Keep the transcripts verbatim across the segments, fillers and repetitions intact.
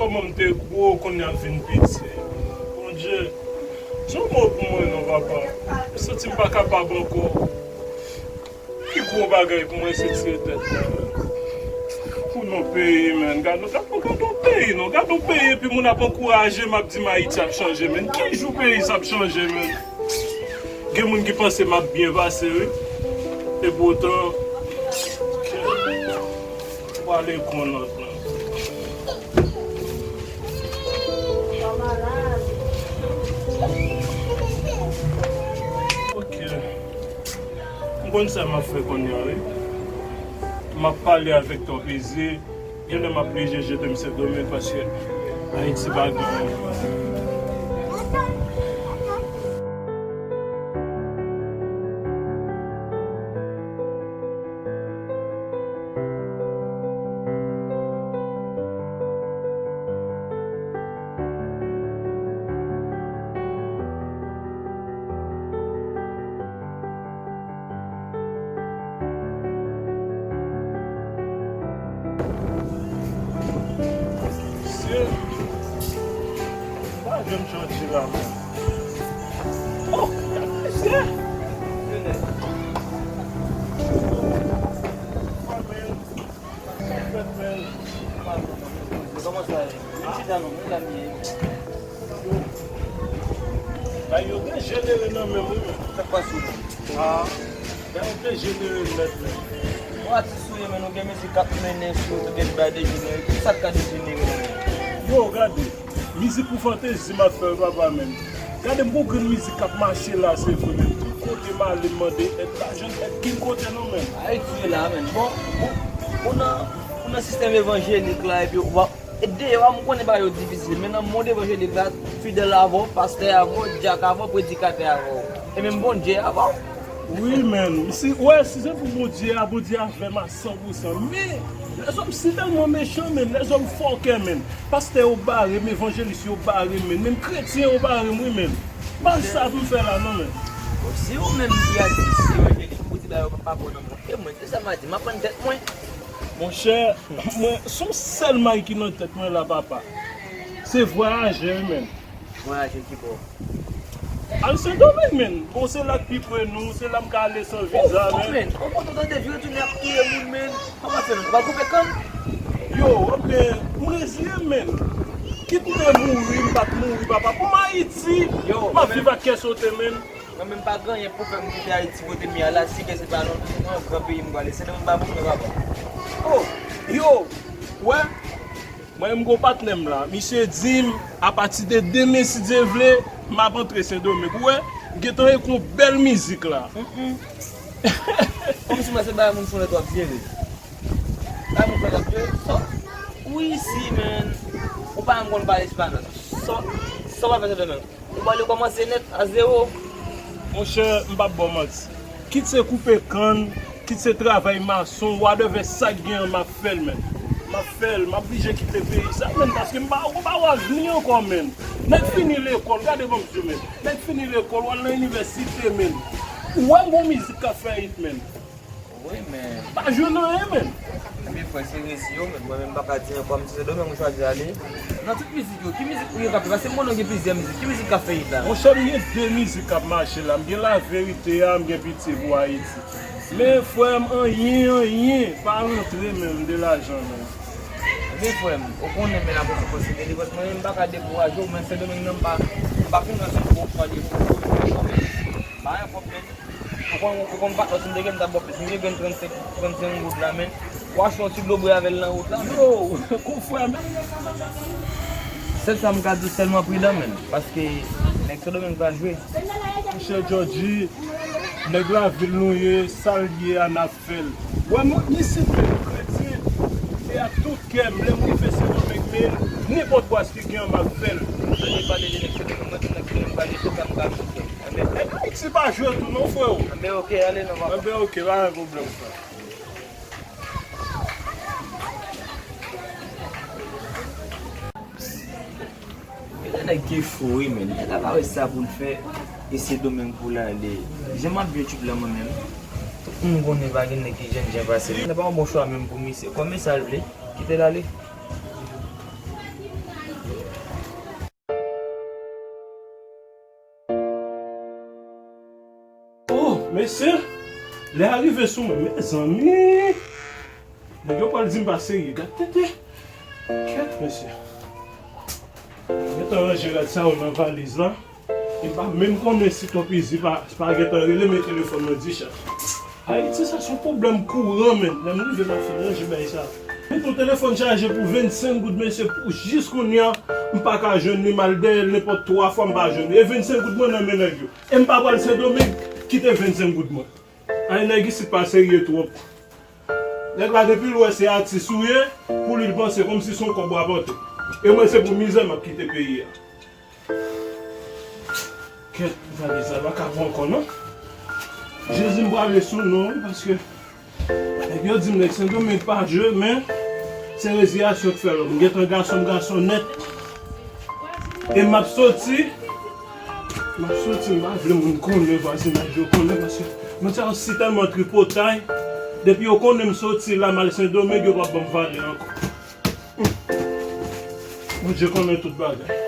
Kòman m te gwo, kounye a m vin piti. Bondye, se yon mo pou mwen non, papa. M santi m pa kapab ankò. Pi gwo bagay pou mwen se tire tèt mwen, menn. Pou nou peyi, menn. Gad, gad, gad yon peyi, non. Gad yon peyi, epi moun ap ankouraje m, ap di m Ayiti ap chanje, menn. Ki jou peyi sa ap chanje, menn? Gen moun ki panse m ap byen pase, wi. Epoutan, pwale kon lòt, menn. Ok. M konn sa m ap fè kounye a, wi. M ap pale avèk Twòp Eze. Genlè m ap blije jete m Sendomeng paske Ayiti pa gen anyen. Mesye, pa janm chanje la, menn. Oh, mesye! Kòman sa ye? Vin chita non, men la m ye. Bay yo byen jenere nan menm wi, menm. Sa k pase w menm? Ah, bay yo byen jenere nèt menm. Ou atis ou ye, men ou gen mizik k ap mennen sou ou, ou gen bay dejenere. Ki sa k ka dejenere nan menm? Yo, gade, mizik pou fantezi m ap fè wi, papa, menm. Gade m gon grenn mizik k ap mache la, se vre, menm. Tout kote m ale, m mande èd, m pa jwenn èd ken kote non, menm. Ayiti ye la, menm. Bon, ou, ou nan, ou nan sistèm evanjelik la, epi w ap E deyò a, m konnen bagay yo difisil, men nan mond evanjelik la, fidèl avè w, pastè avè w, dyak avè w, predikatè avè w. E menm Bondye avè w. Wi, menn. Si, wè, si se pou Bondye a, Bondye avè m a san pou san. Men, lèzòm si tèlman mechan, menn. Lèzòm fòkè, menn. Pastè yo bare m, evanjelis yo bare m, menn. Menm kretyen yo bare m, wi, menn. M pa sa pou m fè la, non, menn. Bon, si ou menm ki atis evanjelik, ou di bagay yo pa bon nan mond, e mwen, se sa m a di, m ap pran tèt mwen. Monchè, mwen, se yon sèl may ki nan tèt mwen la, papa. Se vwayaje, wi, menn. Vwayaje ki bò? Al Sendomeng, menn. Bon, se la k pi pre nou, se la m ka ale san viza, menn. Ou konn tande vye tounen ap touye moun, menn. Kòman fè, menn? Ou pa koupe kann? Yo, anben, m reziye m, menn. Kit mwen mouri, m pa t mouri, papa. Pou m Ayiti, m ap viv ak kè sote, menn. Mwen menm pa gen anyen pou fè m kite Ayiti kote m ye a la, si gen se pa nan yon gran peyi m prale. Se nan m pa pou mwen, papa. Oh, yo, wè, mwen menm gon patnè m la. Misye di m, apati de demen, si Dye vle, m ap antre Sendomeng. Ou wè, m gentan ekri yon bèl mizik la. Kòmsi mwen se bagay moun fè w twò ap jere. Bagay moun fè w ap jere. Sò, wi, si, menn. Ou pa menm konn pale espanyòl. Sò, sò w ap fè Sendomeng. Ou pral kòmanse nèt a zewo. Monchè, m p ap ba w manti. Kit se koupe kann, kit se travay mason, whatever sa k gen an, m ap fè l, menn. M ap fè l, m ap blije kite peyi sa, menn, paske m pa, m pa wè avni ankò, menn. Nèg fini lekòl, gade bon Dye, menn. Nèg fini lekòl, w al nan inivèsite, menn. Ou wè m gon mizik k ap fè hit, menn. Wi, men. Pa jwenn anyen, menn. Ebyen, frè, se resi yo, men mwen menm m pa ka di ankò, m se Sendomeng mwen chwazi ale. Nan tout mizik yo, ki mizik ou gen k ap fè? Paske m konnen w gen plizyè mizik. Ki mizik k ap fè hit la? Monchè, m gen de mizik k ap mache la. M gen Laverite a, m gen Pitye pou Ayiti. Men, frè m, anyen, anyen pa rantre menm de lajan, menn. Ebyen, frè m, ou konnen, men, apre sa, konsidere, paske mwen menm m pa ka dekouraje w, men Sendomeng nan, m pa, m pa fin rann yon gwo fwa de pou ou, men, pa yon pwoblèm. Ou konn, ou konn patnò, si m te gen, m t ap ba w plis. M gen grenn trannsenk, trannsenk goud la, men w achte yon ti dlo bwè avè l nan wout la, men. Yo, konfrè, men. Sèl sa m ka di w, sèlman pridan, men. Paske nèg Sendomeng pa jwe. Monchè Jòji, nèg lavil nou ye, sa l ye a, n ap fè l. Wè, mwen, m isit, men, kretyen, e ak tout kè m, lè m rive Sendomeng, men, nenpòt bwaz ki gen an, m ap fè l. Ann pale de nèg Sendomeng, mwen, tout nèg Sendomeng, m pale tout sa m ka achte. Anben, nèg Ayiti pa jwe tou non, freo. Anben, oke, ale non, papa. Anben, oke, pa gen pwoblèm, frè. Gen de nèg ki fou, wi, men. Nèg la pa wè sa pou l fè, e Sendomeng pou l ale. Jan m ap vye tip la, mwen menm, tout moun konnen pa gen nèg ki jènjan pase m. Nan pa yon bon chwa menm pou misye. Kòm e sa l vle, kite l ale. Se, lè a rive sou mwen, mezanmi. Nèg yo pral di m pa serye, gad tenten. Kèt, mesye. Gentan ranje rad sa yo nan valiz la. E m pa menm konnen si Tonpizi pa, pa gentan rele m e telefòn mwen dichaj. Ayiti, sa se yon pwoblèm kouran, menn. Lè m rive, m ap fin ranje bagay sa. Mete yon telefòn chaje pou vennsenk goud, mesye, pou jis kounye a, m pa ka jwenn li, m al dèyè l nenpòt twa fwa, m pa jwenn li. E vennsenk goud mwen nan men nèg yo. E m pa pral Sendomeng, kite vennsenk goud mwen. Ay, nèg isit pa serye twòp. Nèg la depi l wè se atis ou ye, pou li l panse kòmsi se yon kòb w ap pote. E mwen se pou mizè m ap kite peyi a. Kèt, valiz la pa ka bon ankò non. Jezi m prale sou non wi, paske nèg yo di m nèg Sendomeng pa je, men se reziyasyon k fè lòm. M gentan gason, m gason nèt. E m ap soti, m ap soti, m pa vle moun konnen, vwazinaj yo konnen, paske moun sa yo si tèlman tripotay, depi yo konnen m soti la, m al Sendomeng, yo p ap ban m vale ankò. Hum. Bondye konnen tout bagay.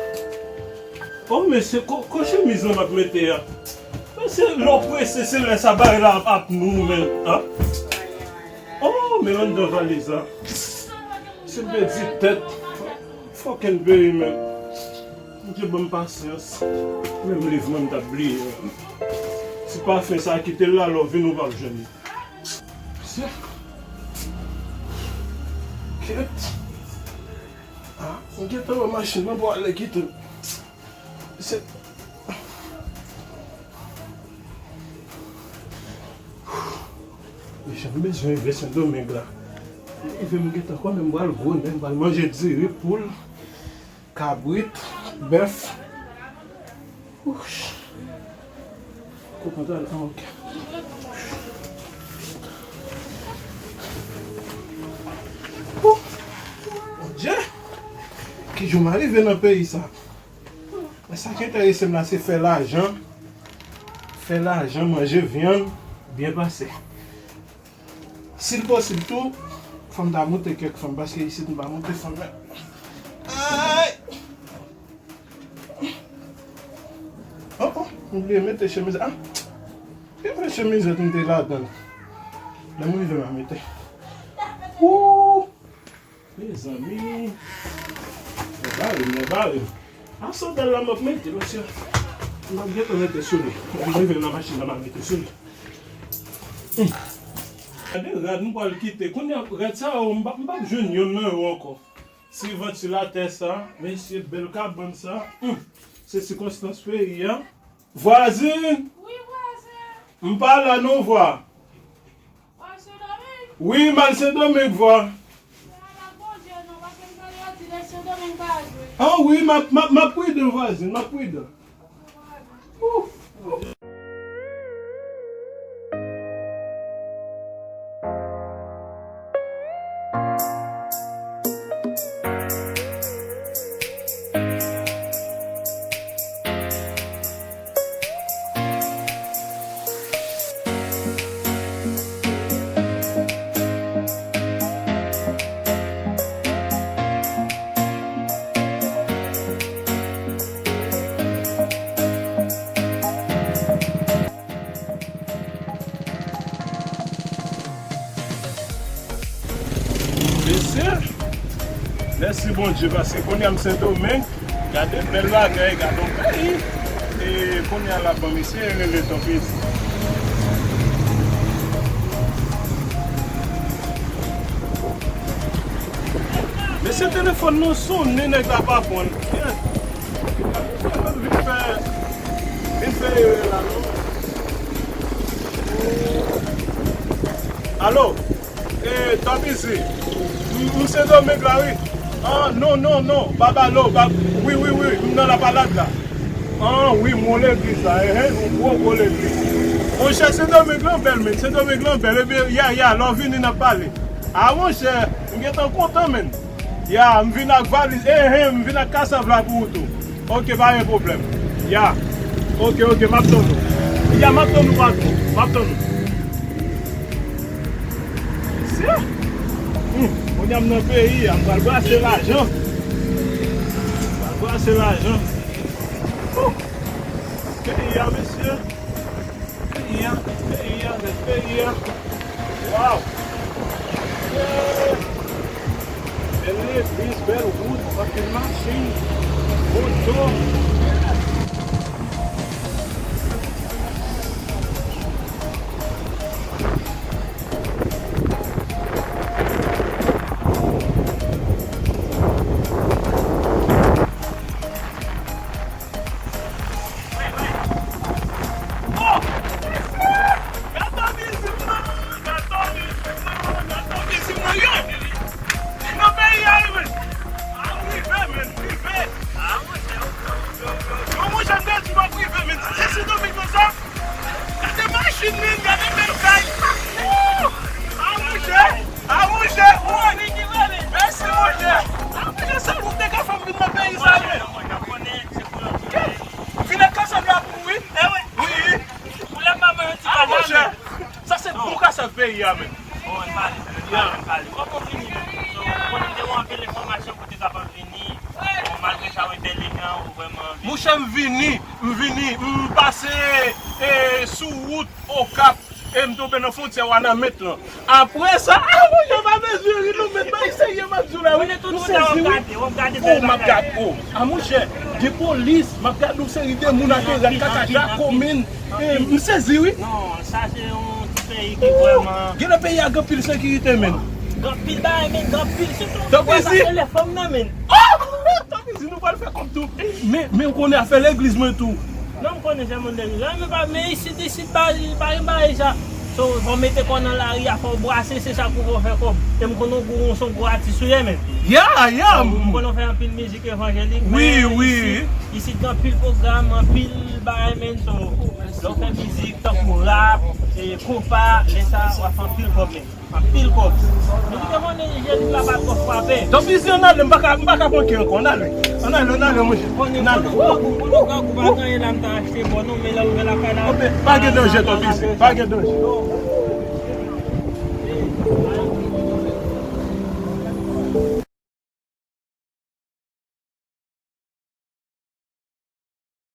Oh, men se ko, ko chemiz lan m ap mete a. Men se lè w prese, se lè sa bagay la ap, ap nou, men, an. Oh, men anndan valiz la. Se pèdi tèt. Fucking peyi, men. Bondye ban m pasyans. Menm liv mwen, m t ap bliye, men. Ti pafen sa kite l la, lè w vin, ou p ap jwenn li. Se. Kèt. Ah, m gentan wè machin nan pwale kite m. Se. Deja m bezwen rive Sendomeng la. M rive, m gentan konnen m pral gwo nèg, m pral manje diri, poul, kabrit, bèf. Ouch. Kou pantalon, ah, ok. Ouh. Bondye. Ki jou m a rive nan peyi sa? Men sa ki enterese m la, se fè lajan. Fè lajan, manje vyann, byen pase. Si l posib tou, fò m ta moute kèk fanm, paske isit m pa moute fanm, men. Ay! Oh, oh, m bliye mete chemiz. Ah! Gen yon chemizèt m te ladan l. Lè m rive, m a mete. Ooh! Mezanmi. Mwen bare m, mwen bare m. A sandal la m ap mete, mesye. M ap gentan mete sou li. Lè m rive nan machin nan, m a mete sou li. Hum. Gade rad m pral kite. Kounye a, rad sa yo, m p ap, m p ap jwenn yonn nan yo ankò. Ti vantilatè sa, mesye, bèl kabann sa. Hum. Se sikonstans peyi a. Vwazin! Wi, vwazen! M pa la non, vwa. Ou al Sendomeng? Wi, m al Sendomeng, vwa. Fè avèk Bondye non, paske m tande yo di nèg Sendomeng pa jwe. Ah wi, m ap, m ap, m ap pridan, vwazin, m ap pridan. Ouf! Mesye, mèsi Bondye, paske kounye a m Sendomeng, gade bèl bagay, gade yon peyi. E kounye a la ban mesye rele Tonpizi. Mesye, telefòn nan sonnen, nèg la pa pran. Vin fè, vin fè erè la non. Alo, e, Tonpizi, m, m Sendomeng la wi. Ah, non, non, non, Babalo, Bab, wi, wi, wi, m nan Lapalad la. Ah, wi, m wè legliz la, enhen, yon gwo, gwo legliz. Monchè, Sendomeng lan bèl, men, Sendomeng lan bèl, ebyen, ya, ya, lè w vini, n ap pale. Ah, monchè, m gentan kontan, men. Ya, m vin ak valiz. Enhen, m vin ak kasav la pou ou tou. Oke, pa gen pwoblèm. Ya. Oke, oke, m ap tann ou. Ya, m ap tann ou, patwon. M ap tann ou. Mesye. Hum, kounye a m nan peyi a, m pral brase lajan. M pral brase lajan. Ouh. Peyi a, mesye. Peyi a, peyi a, peyi a. Waw! Yeah! Bèl legliz, bèl wout, anpil machin, moto. Gade machin, men, gade bèl kay. Woo! A, monchè! A, monchè! Woy! Mèsi, monchè! A, monchè, se ou te ka fè m vin nan peyi sa, men! Vin ak kasanm la pou ou, wi! Wi! A, monchè! Sa se bon kasanm peyi a, men! Bon, ann pale, ann pale, ann pale. Kòman w vini, men? So, konnen m te wè anpil enfòmasyon kote sa pa vini. Bon, malgre sa, w entèlijan, w vrèman vini. Monchè, m vini, m vini, m pase, e, sou wout Okap, e m tonbe nan fwontyè Wanament lan. Apre sa, a, monchè, pa bezwen ri non, men bay serye m ap di w la, wi. M sezi, wi. O, m ap gade, o. A, monchè, gen polis, m ap gade yon seri de moun ak rad kaka jako, men. E, m sezi, wi. Non, sa se yon ti peyi ki vrèman. Gen nan peyi a gen pil sekirite, men. Gen pil bagay, men, gen pil, sitou. Tanpri, si. Telefòn nan, men. Tanpri, si nou pral fè kòb tou. Men, men, ou konnen afè legliz mwen tou. Non, m konnen se moun legliz. Men pa, men isit, isit, pa, pa gen bagay sa. So, fò w mete kò w nan lari a, fò w brase, se sa pou fè w fè kòb. E m konnen w gwo, w se yon gwo atis ou ye, men. Ya, ya. M konnen w fè anpil mizik evanjelik, wi, men wi, isit, isit gen anpil pwogram, anpil bagay, men. So, lè w fè mizik, tankou rap, e konpa, lè sa, w ap fè anpil kòb, men. Anpil kòb. Mizik evanjelik la pa twò frape. Tanpri, si, ann ale, m pa ka, m pa ka pran kè ankò, ann ale. Ann ale, ann ale, monchè. Ann ale. Konnen grangou, konnen grangou pa gen anyen la m ta achte bò non, men lè w rive lakay la. Oke, pa gen danje, tanpri, si, pa gen danje.